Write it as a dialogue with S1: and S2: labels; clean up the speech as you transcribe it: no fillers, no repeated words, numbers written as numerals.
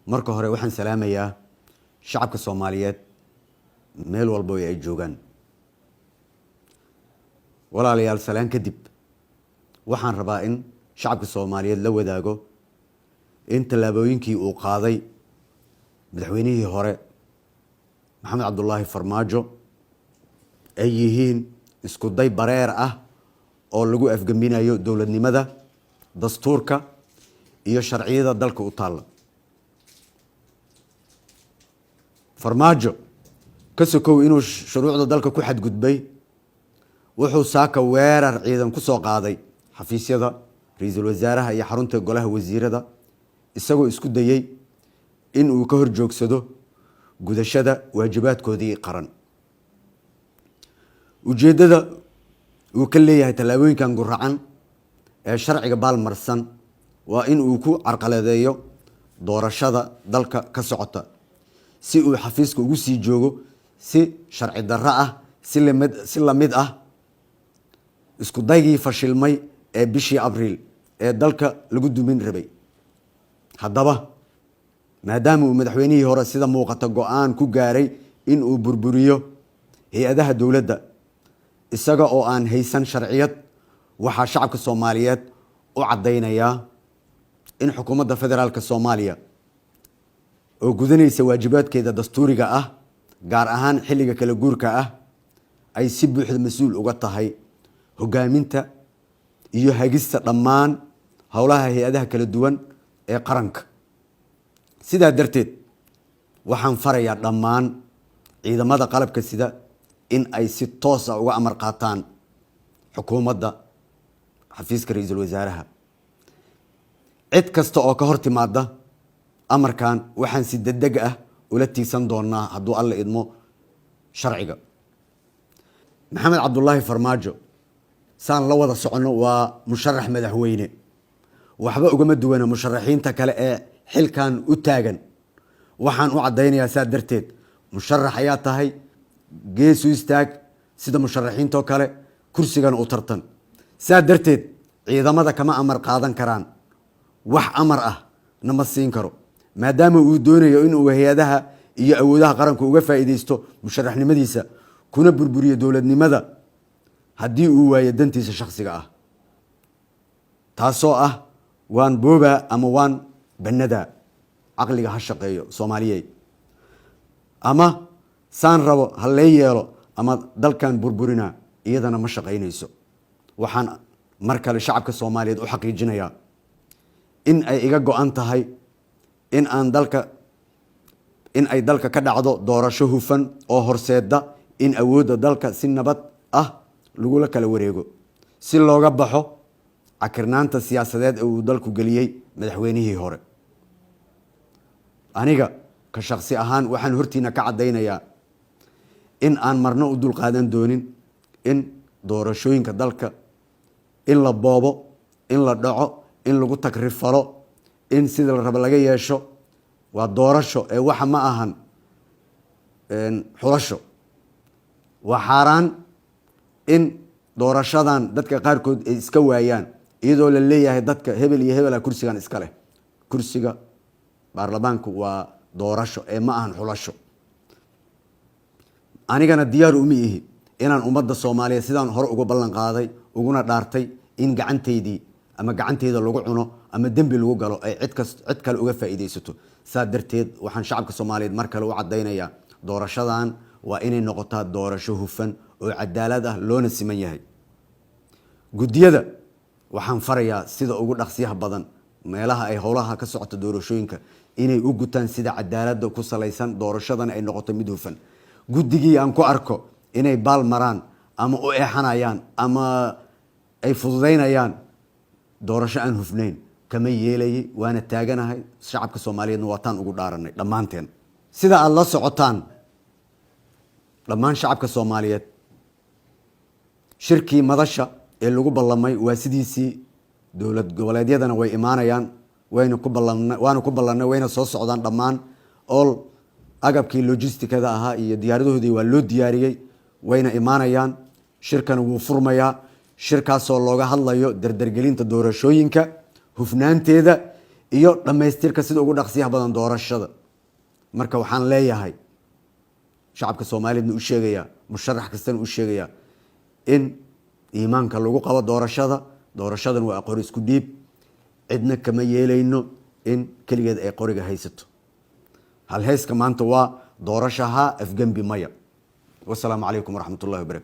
S1: Marka hore waxaan salaamayaa shacabka Soomaaliyeed meel walbo ay joogaan. Walaalayaal, salaan kadib, waxaan rabaa in shacabka Soomaaliyeed la wadaago in tallaabooyinkii uu qaaday madaxweynihii hore Maxamed Cabdulaahi Farmaajo ay yihiin isku day bareer ah oo lagu afgembinayo dowladnimada, dastuurka iyo sharciyada dalka u taalla. Farmaajo, ka sokow inuu shuruucda dalka ku xadgudbay, wuxuu saaka weerar ciidan ku soo qaaday xafiisyada ra-iisul wasaaraha iyo xarunta golaha wasiirada, isagoo isku dayey in uu ka hor joogsado gudashada waajibaadkoodii qaran. Ujeeddada uu ka leeyahay tallaabooyinkan guracan ee sharciga baalmarsan waa in uu ku carqaladeeyo doorashada dalka ka socota, si uu xafiiska ugu sii joogo si sharci darro ah, si lamid ah isku daygii fashilmay ee bishii Abriil ee dalka lagu dumin rabay. Haddaba, maadaama uu madaxweynihii hore sida muuqata go-aan ku gaaray in uu burburiyo hay-adaha dowladda isaga oo aan haysan sharciyad, waxaa shacabka Soomaaliyeed u caddaynayaa in xukuumadda federaalka Soomaaliya oo gudanaysa waajibaadkeeda dastuuriga ah, gaar ahaan xilliga kala guurka ah, ay si buuxda mas-uul uga tahay hogaaminta iyo hagista dhammaan howlaha hay-adaha kala duwan ee qaranka. Sidaa darteed, waxaan farayaa dhammaan ciidamada qalabka sida in ay si toos ah uga amar qaataan xukuumadda, xafiiska ra-iisul wasaaraha. Cid kasta oo ka hor timaada amarkan waxaan si degdeg ah ula tiigsan doonaa, hadduu Alla idmo, sharciga. Maxamed Cabdulaahi Farmaajo, saan la wada soconno, waa musharax madaxweyne. Waxba ugama duwana musharaxiinta kale ee xilkan u taagan. Waxaan u caddaynayaa saa darteed, musharax ayaa tahay, geesu istaag sida musharaxiintoo kale, kursigana u tartan. Saa darteed ciidamada kama amar qaadan karaan, wax amar ah nama siin karo, maadaama uu doonayo inuu hay-adaha iyo awoodaha qaranka uga faa'iideysto musharaxnimadiisa, kuna burburiyo dowladnimada haddii uu waayo dantiisa shakhsiga ah, taasoo ah waan boobaa ama waan bannadaa. Caqliga ha shaqeeyo, Soomaaliyey. Ama saan rabo ha lee yeelo ama dalkan burburinaa, iyadana ma shaqaynayso. Waxaan mar kale shacabka Soomaaliyeed u xaqiijinayaa in ay iga go-an tahay in ay dalka ka dhacdo doorasho hufan oo horseeda in awoodda dalka si nabad ah lagula kala wareego, si looga baxo cakirnaanta siyaasadeed ee uu dalku geliyey madaxweynihii hore. Aniga ka shaksi ahaan waxaan hortiina ka caddaynayaa in aan marno u dulqaadan doonin in doorashooyinka dalka in la boobo, in la dhaco, in lagu takrifalo, in sida la rabo laga yeesho. Waa doorasho ee waxa ma ahan xulasho. Waa xaaraan in doorashadan dadka qaarkood ay iska waayaan, iyadoo la leeyahay dadka hebel iyo hebela kursigan iska leh. Kursiga baarlamaanku waa doorasho ee ma ahan xulasho. Anigana diyaar uma ihi inaan ummadda Soomaaliyeed, sidaan hore uga ballan qaaday uguna dhaartay, in gacantaydii ama gacanteyda lagu cuno ama dembi lagu galo ay cid kas cid kale uga faa'iidaysato. Saa darteed waxaan shacabka Soomaaliyeed mar kale u caddaynayaa, doorashadan waa inay noqotaa doorasho hufan oo cadaalad ah, loona siman yahay. Guddiyada waxaan farayaa sida ugu dhaqsiyaha badan meelaha ay howlaha ka socota doorashooyinka inay u gutaan sida cadaaladda ku salaysan, doorashadan ay noqoto mid hufan. Guddigii aan ku arko inay baal maraan ama u eexanayaan ama ay fududaynayaan doorasho aan hufnayn, kama yeelayay, waana taaganahay. Shacabka Soomaaliyeedna waataan ugu dhaaranay dhammaanteen. Sida aada la socotaan, dhammaan shacabka Soomaaliyeed, shirkii madasha ee lagu ballamay waa sidiisii. Dowlad goboleedyadana way imaanayaan, wayna ku ballan waana ku ballannay, wayna soo socdaan. Dhammaan all agabkii logisticada ahaa iyo diyaaradahoodii waa loo diyaariyey, wayna imaanayaan. Shirkana wuu furmayaa, shirkaasoo looga hadlayo dardargelinta doorashooyinka, hufnaanteeda. iyo dhammaystirka sida ugu dhaqsiyaha badan doorashada. Marka waxaan leeyahay, shacabka Soomaaliyeedna u sheegayaa, musharax kastana u sheegayaa, in iimaanka lagu qabo doorashada. Doorashadan waa qori isku dhiib. Cidna kama yeelayno in keligeed ay qoriga haysato. Halheyska maanta waa doorashaha, afgembi maya. Wasalaamu calaykum waraxmat ullahi wabarakatu.